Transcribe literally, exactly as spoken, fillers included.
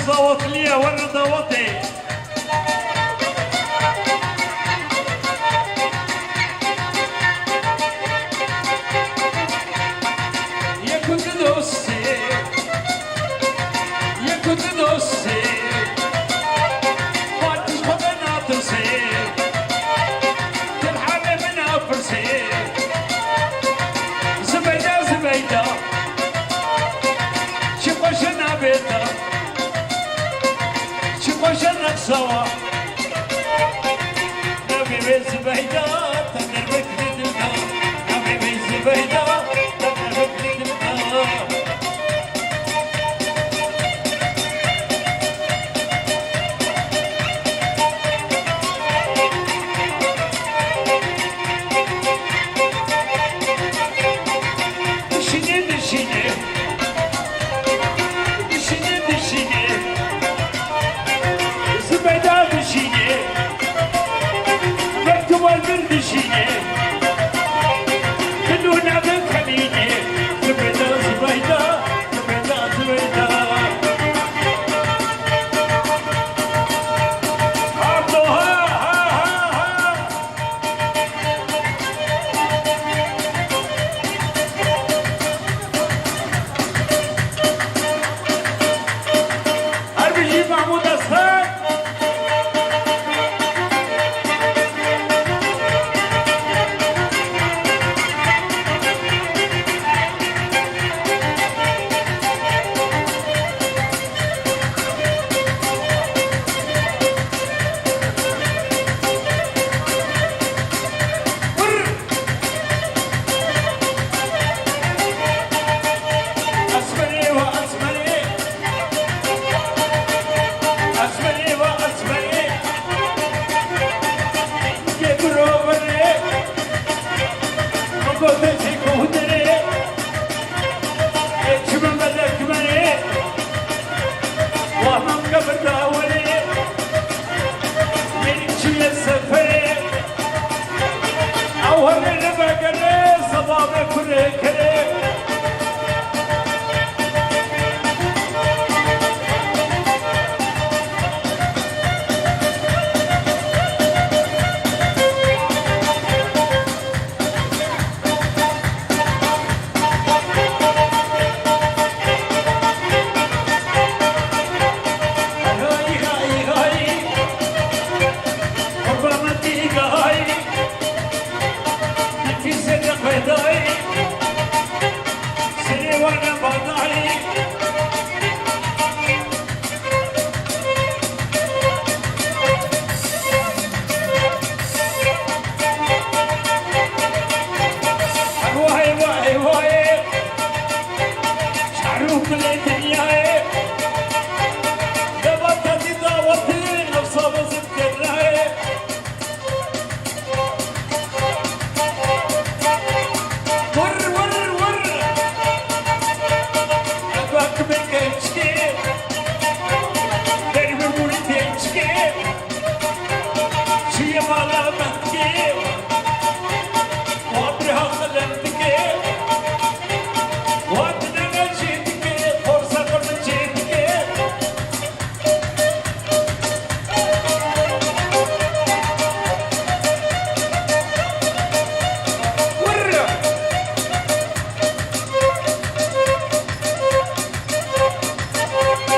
Dawetliye, were dawetê. Yek û du dostê, yek û du dostê, Fatih xwe ve natirsê, til halê min napirsê. Zibeyda, Zibeyda, çi xweş e navê te. Çi xweş e reqsa we. Navê wê Zibeyda, te derbekirî dil da. Navê wê Zibeyda, te derbekirî dil da. Dişine, dişine. Dişine, dişine. Zibeyda dişine. Wek tu wazir dişine. Dilûna bin xemîne. Zibeyda, Zibeyda. Zibeyda, Zibeyda. Abdo, ha, ha, ha, ha. Her bijî Mahmûd Aslan. Esmerê ve esmerê. Esmerê ve esmerê. Gê biro verê. Gote çê kohderê. Ê çimin belek merê. Wahmam kebirda.